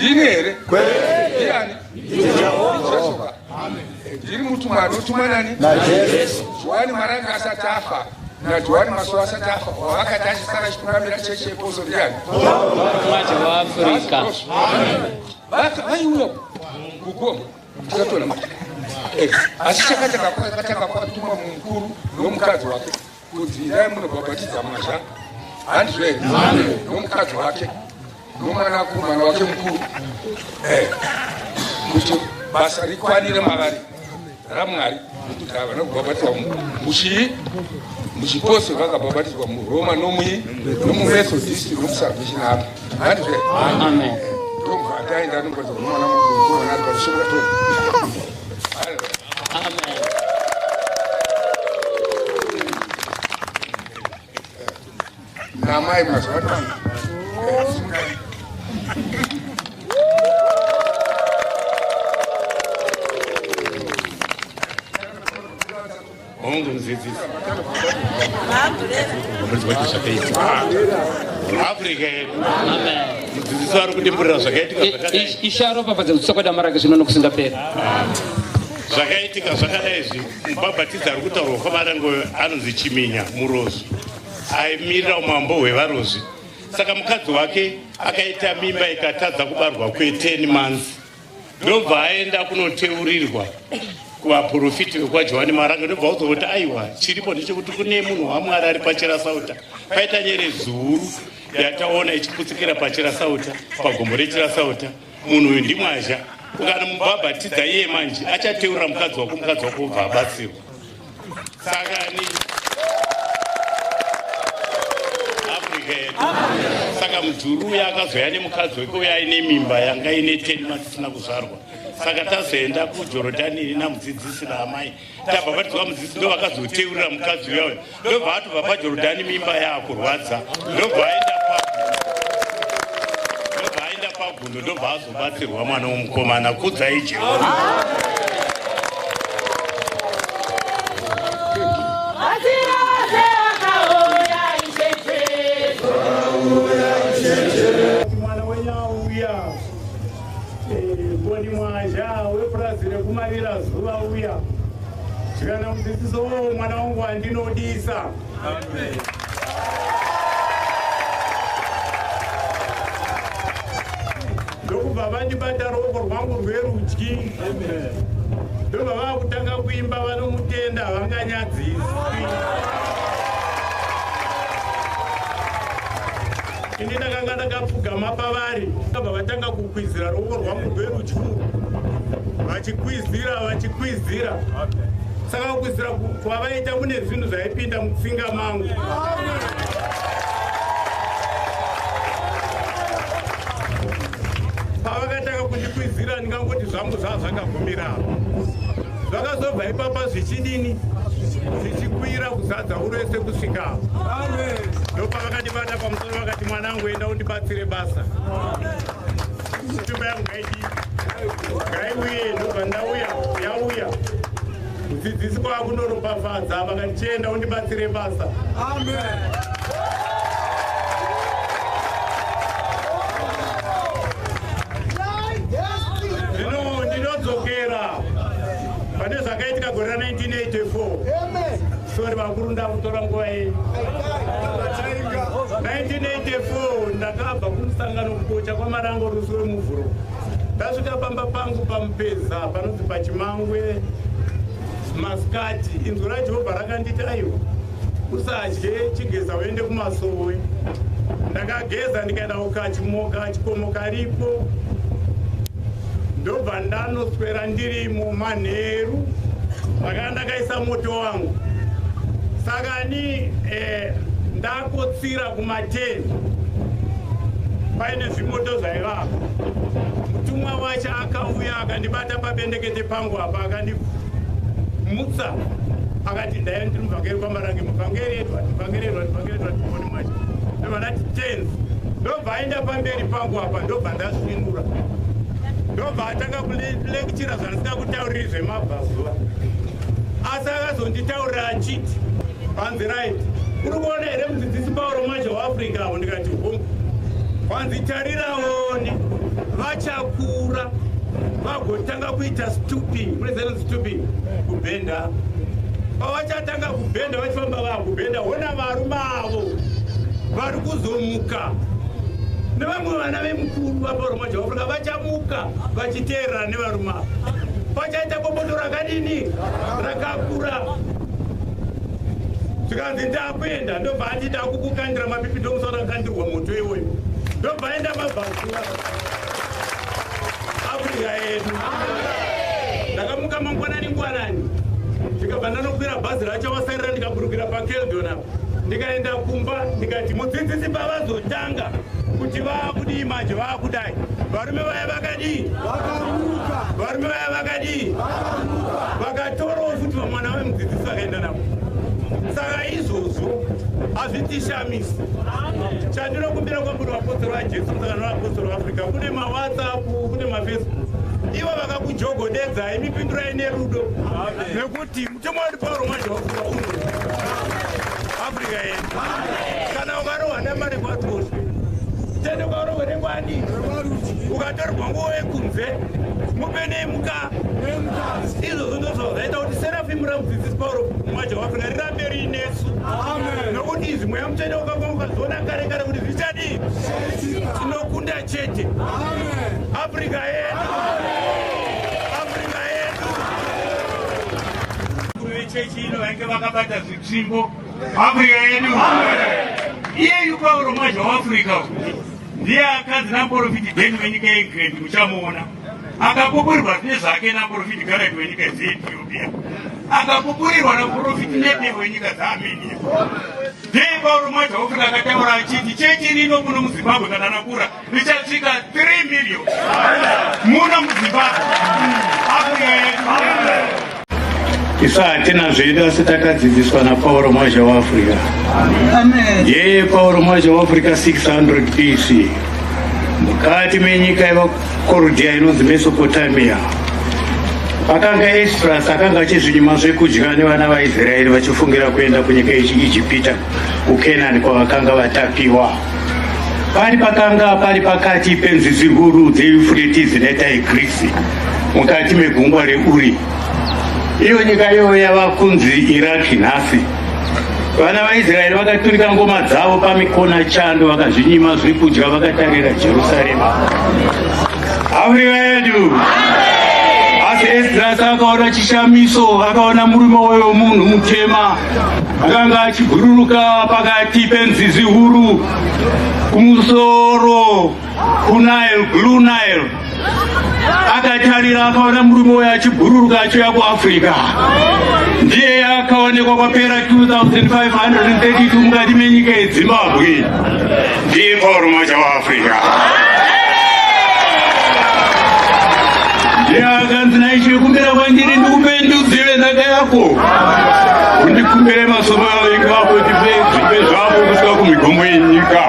Ndini here? Ndiani? Jesu. Ndiri mutumwa anotumwa nani? NaJesu. Johani Maranga asati afa naJohani Masowe asati afa wavakati achisara achitungamira chechi yeposo ndiani? Mwaje waAfrica. Vaiuya kugoma tikatoona mata. Asi chakatanga kwatumwa mukuru nomukadzi wake kunzi indai munobhabhatidza mwazha, handizvo here? Nomukadzi wake nomwanakomana wake mukuru, kuti basa rikwanire mavari raMwari, nekuti havana kubhabhatidzwa muchii muchiposo, vakabhabhatidzwa muRoma nomui nomuMethodist nomuSalvation Army, handizvo here? Amen. Ndobva ataenda anobhabhatidzwa nomwana mukuru ari parushoro ratoni. Amen. Namai mazuva ano. Hongu, mudzidzisi, kuti zvakaitika Afrika yedu. Amen. Mudzidzisi vari kudimburira zvakaitika zvakadai. Ishe aropafadze kutswa kwedama rake zvino nokusingaperi. Zvakaitika zvakadai izvi: mubhabhatidzi ari kutaurwa kwaMarango anonzi Chiminya Murozvi, aimirira umambo hwevaRozvi. Saka mukadzi wake akaita mimba ikatadza kubarwa kwe10 months, ndobva aenda kunoteurirwa kuvaprofiti vekwaJohani Marange, ndobva uzoti aiwa, chiripo ndechekuti kune munhu waMwari ari paChirasauta. Paita nyeredzi huru yataona ichiputsikira paChirasauta, pagomo reChirasauta. Munhu uyu ndimwazha, ukanomubhabhatidza iye manje achateurira mukadzi wako, mukadzi wako ubva abatsirwa. Saka ni Afrika yedu. Saka mudhuri uya akazoya nemukadzi wake uya aine mimba yanga ine 10 months isina kuzvarwa. Saka tazoenda kuJorodhani ini namudzidzisi naamai, tabhabhatidzwa. Mudzidzisi ndo vakazoteurira mukadzi uya uya, ndobva atobva paJorodhani mimba yaakurwadza, ndobva aenda pagundo, ndobva azobatsirwa mwana womukomana. Kudzai Jehovha. Vasirase vakauya, Ishe Jesu. Mwana wenyu auya, Boni Mwazha wepurazi rekumavira zuva uya. Zvikana mudzidziso wo mwana wangu andinodisa. Ndokubva vandibata ruoko rwangu rwerudyi, ndobva vaakutanga kuimba vanomutenda havanganyadziswi. Ini ndakanga ndakapfugama pavari, kabva vatanga kukwizira ruoko rwangu rwerudyi, vachikwizira, vachikwizira. Saka kukwizira kwavaita kune zvinhu zvaipinda mutsinga mangu. Pavakatanga kundikwizira, ndingangoti zvangu zvaa zvakagumira. Zvakazobva ipapa zvichidini, zvichikwira kuzadza urese kusvika ndopavakandibata pamusoro, vakati, "Mwanangu, enda undibatsire basa. Mimba yangu ngaidii, ngaiuye." Ndobva ndauya, yauya. Mudzidzisi kwakunoropafadza, vakati, "Chienda undibatsire basa." Zvino ndinodzokera pane zvakaitika gore ra1984. Sorry vakuru, ndakutora nguva yenyu. 1984 ndakabva kumusangano kukocha kwaMarango rusi weMuvhuro. Ndasvika pamba pangu paMupeza, panonzi paChimangwe, masikati inzwi raJehovha rakanditi, "Aiwa, usadye, chigeza uende kumasowe." Ndakageza, ndikaenda kukachimoka chikomo karipo, ndobva ndanoswera ndirimo. Manheru ndakanga ndakaisa moto wangu. Saka ni ndakotsira kuma10, paine zvimoto zvaivapo. Mutumwa wacho akauya akandibata pabendekete pangu apa, akandimutsa, akati, "Ndaya ndiri muvhangeri kwaMarange, muvhangeri Edward, muvhangeri Edward, muvhangeri Edward Mukoni mwacho." Ndobva ndati, "Tenzi." Ndobva aenda pamberi pangu apa, ndobva ndasvinura, ndobva atanga kulekchira zvandisingakutauriri zvemabvazuva. Asi akazonditaurira achiti, "Panzi right, uri kuona here mudzidzisi Pauro Mwazha waAfrica avo?" Ndikati, "Hongu." Kwanzi, "Tariraone." Vachakura vagotanga kuita stooping. Munoziva stooping? Kubhenda. Pavachatanga kubhenda, vachifamba vakubhenda, hona varume avo vari kuzomuka nevamwe vana vemukuru vaPauro Mwazha Afrika vachamuka vachiteerera nevarume avo. Pachaita bopoto rakadini? Rakakura. Zvikanzi, "Ndakuenda." Ndobva ati, "Ndakukukandira mapipi." Ndomusana kukandirwa moto iwoyo, ndobva aenda mabvazuva. Afrika yedu. Ndakamuka mangwanani ngwanani, ndikabva ndanokwira bhazi racho vasarira, ndikaburukira paKeldon apo, ndikaenda kumba. Ndikati, "Mudzidzisi pavazotanga kuti vaakudii manje, vaakudai, varume vaya vakadii? Varume vaya vakadii?" Vakatorawo futi vamwana vemudzidzisi, vakaenda navo. Saka izvozvo hazvitishamisi. Chandinokumbira kwamburi vapostori vaJesu, musangano vapostori vaAfrica, kune maWhatsApp, kune maFacebook, ivo vakakujogodedzai, mipindurai nerudo, nekuti mutemo wedu Pauro Mwazha waAfrica uno Afrika yedu. Kana ukarohwa nemari kwatoswe, tende ukarohwa nekwani, ukatorwa nguo yekunze, mupe nemuka. Izvozvo ndozvazvaita kuti serafimu ramudzidzisi Pauro Mwazha waAfrica rirambe riinesu, nokuti izvi Mweya Mutsvene wakanga ukazoona kare kare kuti zvichadii. Tinokunda chete. Afrika yedu, Afrika yedu. Vechechi ino vainge vakabata zvitsvimbo. Afrika yedu. Iyeyu Pauro Mwazha waAfrica ndiye akanzi namuprofiti Deni wenyika yeEngland, muchamuona, akapupurirwa nezvake namuprofiti Garati wenyika dzeEthiopia, akapupurirwa namuprofiti Nepe wenyika dzaArmenia. Ndiye Pauro Mwazha waAfrica akataura achiti chechi rino muno muZimbabwe kana rakura richasvika 3 million muno muZimbabwe. Afrika yedu. Isu hatina zvedu, asi takadzidziswa naPauro Mwazha waAfrica. Yeye Pauro Mwazha waAfrica, 600 BC, mukati menyika yevaKorodhiya inonzi Mesopotamia, akanga Esdras akanga achizvinyima zvekudya nevana vaIsraeri vachifungira kuenda kunyika yechiIjipita, kuKenani kwavakanga vatapiwa. Pari pakanga pari pakati penzizi huru dzeYufuretizi neTigrisi, mukati megungwa reUri. Iyo nyika iyoyo yava kunzi Iraki nhasi. Vana vaIsraeri vakaturika ngoma dzavo pamikona chando, vakazvinyima zvekudya vakatarira Jerusarema. Afrika yedu. Asi Esdras akaona chishamiso, akaona murume weyo, munhu mutema akanga achibhururuka pakati penzizi huru kumusoro kuNile, Blue Nile. Akatarira, akaona murume uyo achibhururuka achiuya kuAfrica. Ndiye akaonekwa kwapera 2532 mukati menyika yeZimbabwe. Ndiye Pauro Mwazha waAfrica. Ndiye akanzi naIshe, "Kumbira kwandiri ndikupe ndudzi yenhaka yako, undikumbire masomo avengi vako, ndipe zvipe zvako kusvika kumigomo yenyika."